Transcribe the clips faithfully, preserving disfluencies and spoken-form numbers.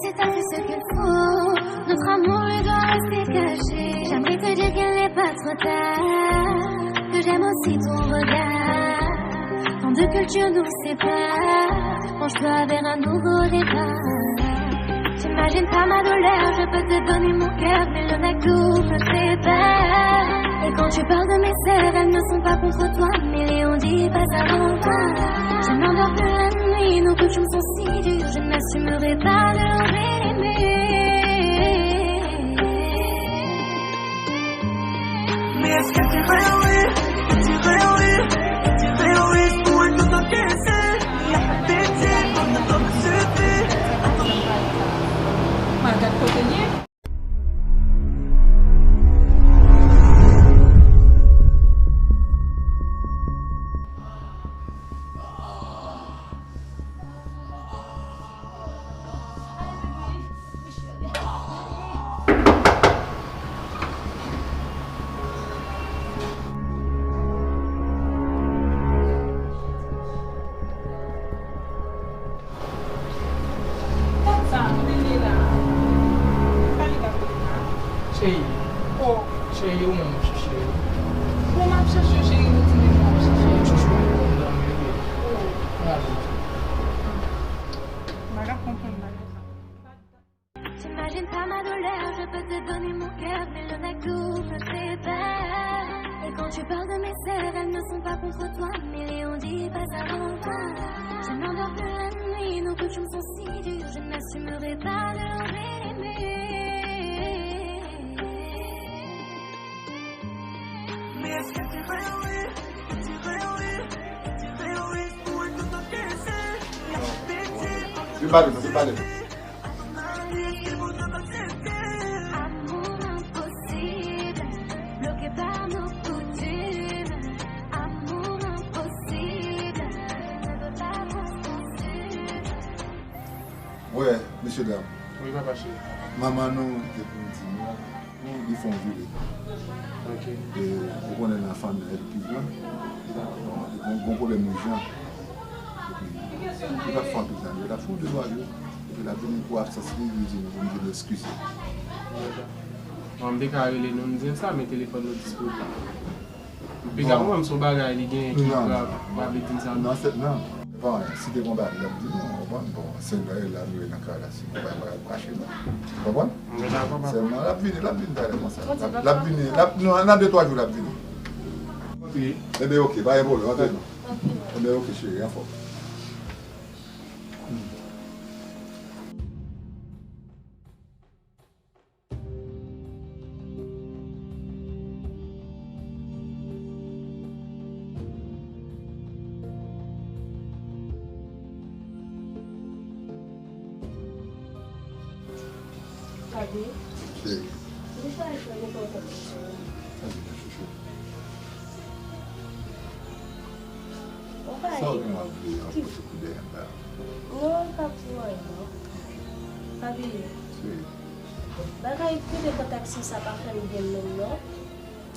Si t'as fait ce qu'il faut, notre amour lui doit rester caché. J'aimerais te dire qu'il n'est pas trop tard, que j'aime aussi ton regard. Tant de cultures nous séparent, penche-toi vers un nouveau départ. T'imagines pas ma douleur, je peux te donner mon cœur, mais le McDo me fait peur. Et quand tu parles de mes sœurs, elles ne sont pas contre toi, mais Léon dit pas ça longtemps. Je n'endors plus la nuit, nos coutumes sont si dures, je n'assumerai pas de lever les murs. Mais est-ce que tu réalises, tu réalises, tu réalises pour un tout encaissé? Il y a pas de pitié, comme le temps suffit. Mwen gad kote l ye. Tèt sa, kote l ye la? Sa li ka kote la? Cheri. Oh. Cheri, ou menm m ap chèche. Bon, m ap chèche w, cheri, ou di menm m ap chèche. Chouchou, m ap chèche. Oh. Ann ale. M pa ka konprann bagay sa. T'imagines pas ma douleur, je peux te donner mon cœur, mais le McDo me fait peur. Et quand tu parles de mes sœurs, elles ne sont pas contre toi, mais Léon dit pas ça longtemps. Je n'endors plus la nuit, nos coutumes sont si dures, je n'assumerai pas de lever les murs. Mais est-ce que tu réalises, tu réalises, tu réalises pour un tout encaissé? Il y a pas de pitié. Vin pale, vin pale. Amour impossible, bloqué par nos coutumes. Amour impossible, ne veut pas qu'on se consume. Wè, mesye dam. Wi, papa cheri. Manman nou te pou di nou, li fè yon vire. Ok. E, ou konnen nan fanmi an, epi pi gran. Dakò. Bon, li gon, gon pwoblèm ijan. Epi, li pa t fè anpil tan, li t ap fè yon de twa jou. Epi l ap vini pou absans li, li di nou pou n vin eskize. Bon, m te ka rele nou, m di n sa, men telefòn nou disponib. M pi ka konprann se yon bagay li genyen ki grav, pa vle di n sa. Non, se, non. Bon, si te gon bagay, l ap di nou, w konprann? Bon, se lè la nou ye nan kay la, si nou pa bagay, nou kache nou. W konprann? Mwen dakò, papa. Sèlman, l ap vini, l ap vini talè konsa. L ap, l ap vini, l ap, non, nan de twa jou, l ap vini. Antre. Enben, oke, pa gen pwoblèm, antre non. Enben, oke, cheri, anfòm. Fabi. Cheri. Li fè jwenn ou kontan. Fabi, chouchou. Sa w gen w ap vle an kote kou dèyè m la? Non, m p ap di w anyen non. Fabi, bagay kote kontak si sa pa fè m byen menm non.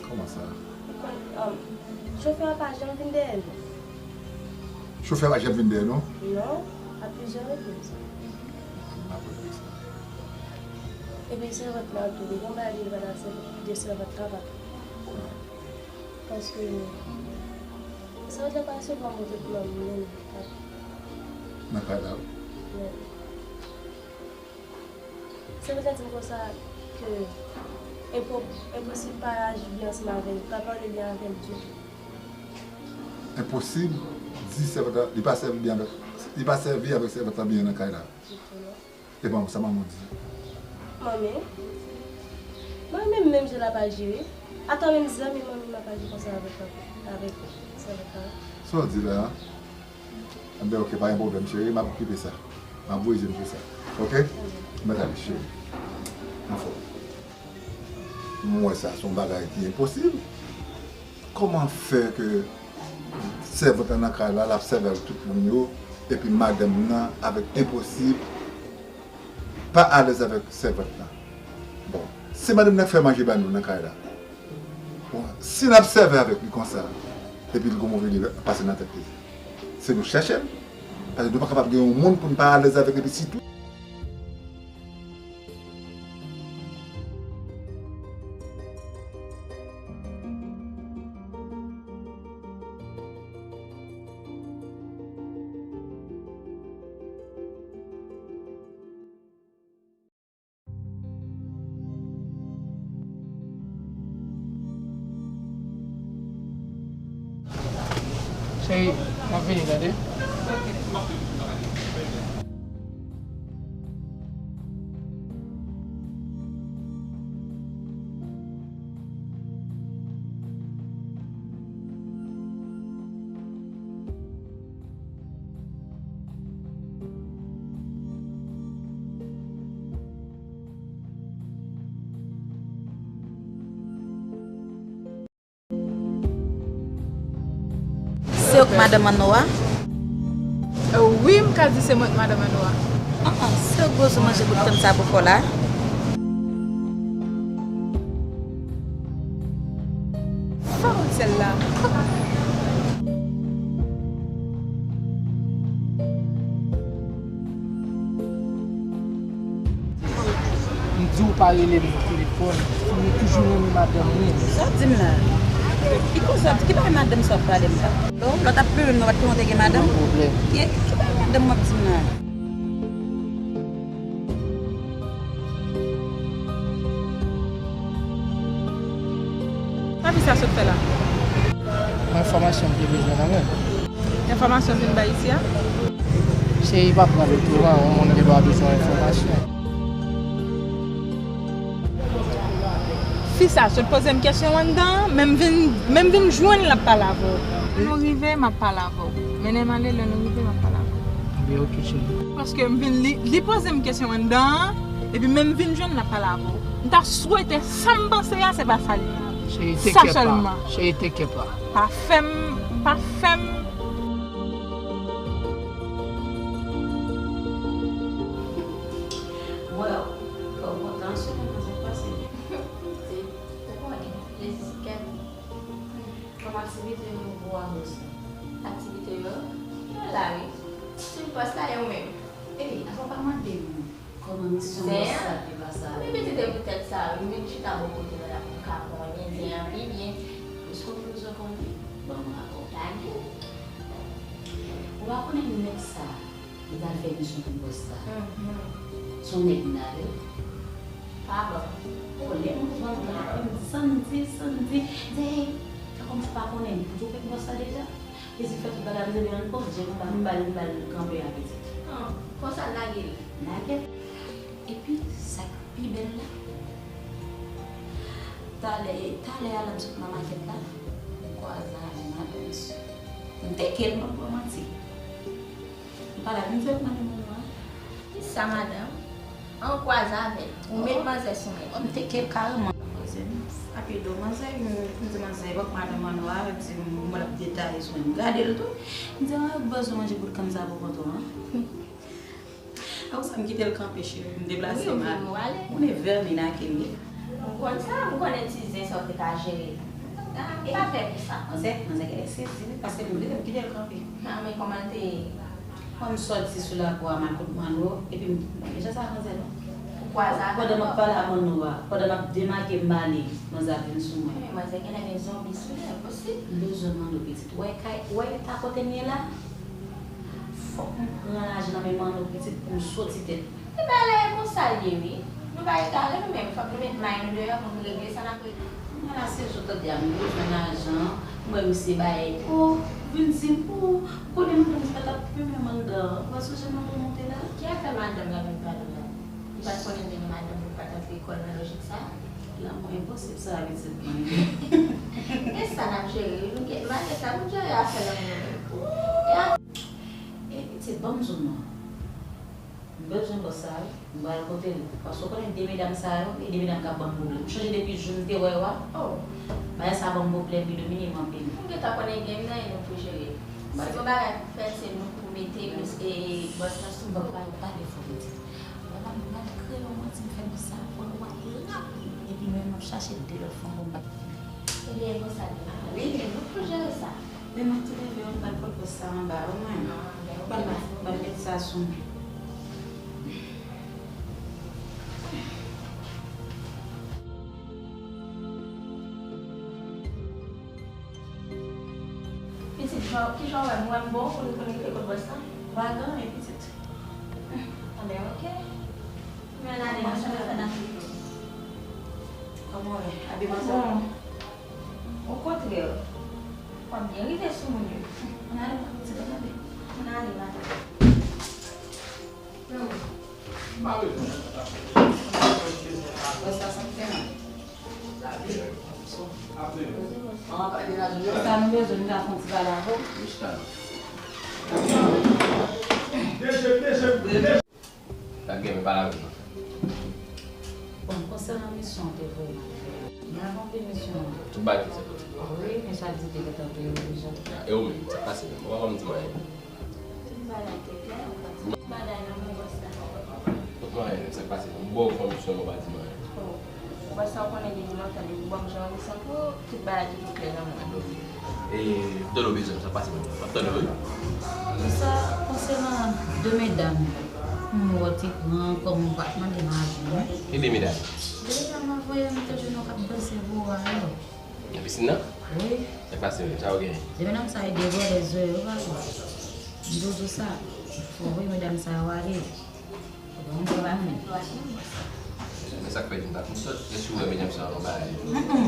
Kòman sa? Ou konn, um, chofè a pa janm vin dèyè nou. Chofè a pa janm vin dèyè nou? Non, a plizyè repriz. M ap regle sa. Epi sèvant la tou, li gon bagay li pa t aksepte sèvant la pa. Paske sèvant la pa resevwa move plan menm. Nan kay la wi. Wi. Sèvant la di m konsa ke enpo-, enposib pa aji byen ansanm avè l, pa pale byen avè l ditou. Enposib di sèvant la, li pa sèvi byen avèk, li pa sèvi avèk sèvant la byen nan kay la. Egzakteman. Epa sa manman w di? Manmi? Manmi menm, menm jan l ap aji wi. Ata menm zanmi manmi m ap aji konsa avèk, avèk sèvant la. Sa w di la a? Enben, oke, pa gen pwoblèm, cheri, m ap okipe sa. M ap voye je m sou sa. Oke? Mèt ale, cheri. Anfòm. M wè sa, se yon bagay ki enposib. Kòman fè ke sèvant la nan kay la, l ap sèvi avèk tout moun yo, epi madanm nan avèk enposib, pa alèz avèk sèvant la? Bon, se madanm nan k fè manje ba nou nan kay la. Bon, si n ap sèvi avèk li konsa, epi l gon move lide pase nan tèt li, se nou chèche l. Paske nou pa kapab gen yon moun pou n pa alèz avèk li, epi sitou. M ap vini, tande. Se ou k madanm Anno a? Wi, m ka di se mwen k madanm Anno a. Ah, se ou k bezwen manje bout kann sa pou kò la? Sa w sèl la. M di w pa rele m nan telefòn. Ou toujou renmen madanm li. Sa w di m la? Ki koze w ap di? Ki bagay madanm sa w ap pale m la? Lò w t ap plen w, w pa t konnen w te gen madanm? Ki, ki bagay madanm w ap di m la? Sa fi sa sot fè la? Yon enfòmasyon m te bezwen nan men. Enfòmasyon vin bay isi a? Cheri, pa pran l otoman, yon moun gen dwa bezwen enfòmasyon. Fi sa sot poze m kesyon anndan an, men m vin, men m vin jwenn l ap pale avè w. Lè nou rive, m ap pale avè w. Mennen m ale, lè nou rive, m ap pale avè w. Ebyen, oke, cheri. Paske m vin, li, li poze m kesyon anndan an, epi men m vin jwenn l ap pale avè w. M ta swete sa m panse a, se pa sa l ye. Cheri, te kè pa. Sa sèlman. Cheri, te kè pa. Pa fè m, pa fè m. Mwen, ou kontan, se kòman sa pase? Se, ou konnen, plezi se kè m. Kòm aktivite yo gwo a bosan. Aktivite yo, yo la wi. Sou pòs la, e ou menm? Ey, apa w pa mande m kòman misyon bòs sa te pase? Zen an, men pitit e poutèt sa, wi, m vin chita bò kote w la pou m ka konnen zen an pi byen. Èske w bezwen konnen? Ban mwen rapò w. Lage. Ou pa konnen nèg sa? Li t al fè misyon pou bòs la. Mhm. Se yon nèg m ta rele. Pa bon. O, lè m konprann m raple m di sa m di, sa m di. M di, hey, fè kòmsi w pa konnen m. M twoupe bòs la deja. Pitit fè tout bagay, m di, men ann pran djèl, m ba l, m ba l, m ba l kanpe a pitit. Ah, konsa l lage l. Lage l. Epi, sa k pi bèl la, talè, talè a lè m sot nan makèt la, m kwaze avè madanm misye. M teke l, m p ap ba w manti. M pale avè l, m di, madanm mwen an. Kisa madanm? An kwaze avè l. Ou met manzè sou men. M teke l kareman. Poze m, apil do manzè, m di manzè, bòk madanm an nwa, di m, mwen l ap detaye sou mwen. M gade l tou. M di, an, ou bezwen manje bout kann sa pou kont ou an? Apre sa, m kite l kanpe, cheri, m deplase m ale. Ou konnen vèmin ake m ye. M konn sa, m konnen ti zen sa w te ka jere. Ah, pa pè pou sa. Manzè, manzè genlè sezi wi, paske m rele, m kite l kanpe. Ah, men kòman l te ye? Mwen, m sòti sou lakou a, m al kot Manno, epi m, men jan sa manzè non. Ou kwaze avè l ankò? Pandan m ap pale a Manno a, pandan m ap demake m ale, manzè ap vin sou mwen. Men manzè genlè gen zonbi sou li, enposib. M bezwen Manno pitit. Ou wè kay, ou wè eta kote m ye la? Fòk m pran lajan nan men Manno pitit pou m soti tèt mwen. Ebyen, bagay la e konsa l ye wi. Nou pa egare nou menm, fòk nou met may nou deyò pou nou regle sa n ap regle. Kounye a la se jou tande a m bezwen lajan, m wè misye bay, o, vin di m, o, ou konnen madanm m pa t ap renmen m anndan an, ou pa sonje Manno monte la? Ki afè madanm la vin pale w la? Li pa t konnen l te gen madanm pou l pa t antre kò l nan lojik sa a? Lanmou enposib sa a pitit mwen. E sa n ap jere wi, nou gen, malgre sa, nou jere afè lanmou nou menm. E a- E pitit, ban m di w non. M bezwen bòs sa wi, m pral kote l. Paske w konnen de medam sa yo, e de medam k ap ban m pwoblèm. M chonje depi jou m te wè w a, o, bagay sa ban m pwoblèm, li domine m anpil. Nou gentan konnen gen nan e nou pou jere. Si gon bagay pou fè, se nou pou mete, e, bòs la sou nou. Pale fò pitit. Wè la, m pral kreye yon manti, m fè bòs sa wè w a rapid. Epi menm m ap chache de lòt fanm pou m bat. Ebyen, e konsa li ye. Wi, men nou pou jere sa. Men m ap tou leve, m pral pot bòs sa anba, wi mwen. Ban m, ban m met sa sou mwen. Pitit, jan, kijan w wè m, ou wè m bon pou nou, pou nou kite kot bòs la? Pa gen anyen, pitit. Anben, oke. Men ann ale, mwen sonje fè nan kite. Kòman w ye? Abiman sa? Bon. Okontrè, w ap byen rive sou moun yo. N ale, ti tande. N ale, madanm. Sa nou bezwen, nou ta fè yon ti pale avè w. Sa gen, men pale avè m. Bon, konsènan misyon w te voye m al fè a, m akonpli misyon an. Tout bagay te fèt. Wi, men sa di te gentan peye w deja. E ou menm, sa k pase menm? Ou pa ban m di m anyen. Tout bagay te klè, ou pa di m bagay nan men bòs la. Tout mwen, sa k pase? M ba w konbisyon, ou pa di m anyen. Oh. Bòs la, ou konnen depi lontan, depi w ban m jan w desann pou tout bagay toujou klè nan men w. E, tande w bezwen, sa k pase menm? M ap tande w, wi. Sa, konsènan de medam yo, m wè w te pran kòm ou pa t mande m avi, non. Ki de medam? De medam m ap voye m te jwenn yo k ap danse pou ou a yo. Nan pisin nan? Wi. Sa k pase menm? Sa yo genyen? De medam sa yo de vòlè zwe yo, papa. M di w sa. Fò w voye medam sa yo ale. Bon, sa va menm. Men sa k fè di m pa konn sòt. Èske w wè medam sa yo nan bagay? Mm-mm.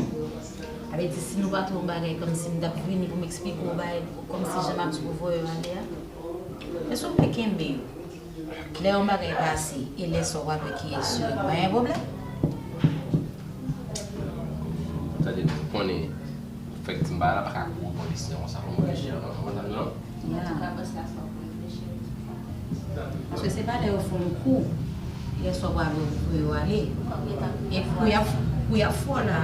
Sa vle di, si nou pa t wè yon bagay, kòmsi m t ap vini pou m eksplike w bagay, kòmsi jan m ap di w voye yo ale a. Men si w pe kenbe yo. Lè yon bagay pase, e lè sa w pa vle kiyès yo, pa gen pwoblèm. Sa vle di, ou konnen, fèk di m bagay la, pa ka kouri pran desizyon konsa, kòman w vle jere nan konsa, non? Antouka, bòs la fò pou reflechi. Paske se pa lè yo fè yon kou, lè sa w pa vle pou yo ale. E kou y ap, kou y ap fè w la,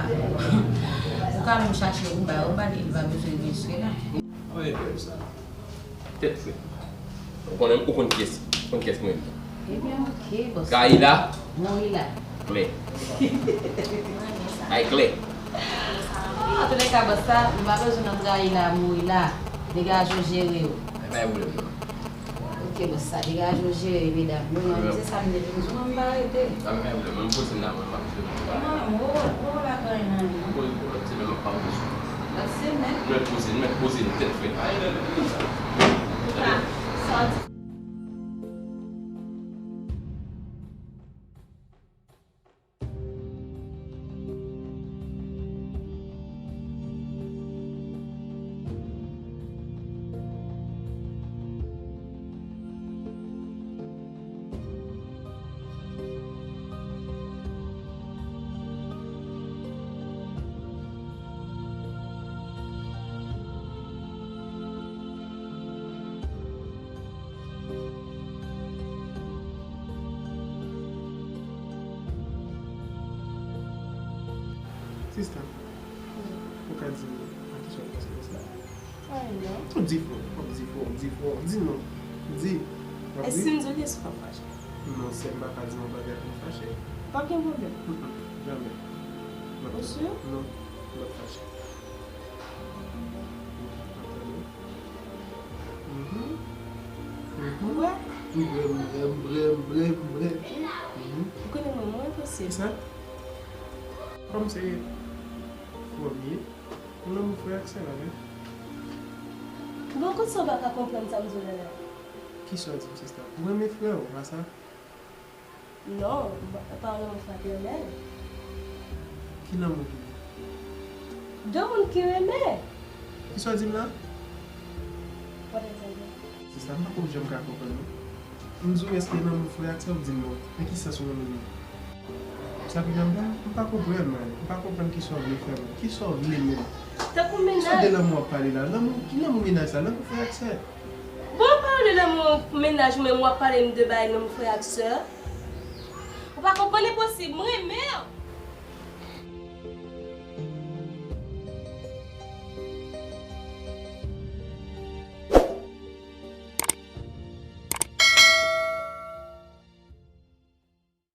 ou ka menm chache yon ba yo, ba li, li pa bezwen rejistre la. Tèt frèt. Ou konnen, ou konn kiyès, ou konn kiyès mwen ye. Ebyen, oke, bòs. Gayi la. Mouri la. Klè. Ay klè. Ah, antoulèka, bòs sa, nou pa bezwen nan gayi la, mouri la. Degaje w jere yo. Ay, pa gen pwoblèm, non. Oke, bòs sa, degaje w jere medam yo, non, se sa m te vin di w, non, m pa rete. Sa m fè vle, mwen m poze m la, mwen m ap jere. Non, mwen, mwen, mwen pa gen anyen. Mwen poze m la, se menm ap pale sou. Lòt semèn. Mwen poze, mwen poze m tèt frèt. Ay, lè konsa. Sa, sa w di. Sista, ou ka di m a kisa w panse konsa? Ay, non. Ou di fò, w ap di fò, w ap di fò, w ap di non. Di. W ap di. E si m di w li, èske w p ap fache? Non, sè m pa ka di yon bagay pou m fache. P ap gen pwoblèm? Mm, mm, jamè. Ou si? Non, m p ap fache. Mhm. Mhm. Ou kwè? M kwè, m kwè, m kwè, m kwè, m kwè. Mhm. Ou konnen mwen, mwen posib. Kisa? Kòm se premye, m lanmou frè ak sè la, wi. Bon, kòmsi w pa ka konprann sa m di w la la? Kisa w di m, sista? Ou renmen frè w, pa sa? Non, m pa, pa yon lanmou fratènèl. Ki lanmou ki gen? De moun ki renmen. Kisa w di m la? What is it? Sista, m pako janm ka konprann, non. M di w, èske lanmou frè ak sè, w di m non. Nan ki sans ou renmen m? Sa ki jan m pa, m pa konprann, man. M pa konprann kisa w vle fè m. Kisa w vle menm? Tankou mennaj. Ki sòt de lanmou w ap pale la? Lanmou, ki lanmou mennaj sa? Lanmou frè ak sè? Bon, w pale de lanmou mennaj ou menm, w ap pale m de bay lanmou frè ak sè. Ou pa konprann, enposib, m renmen w.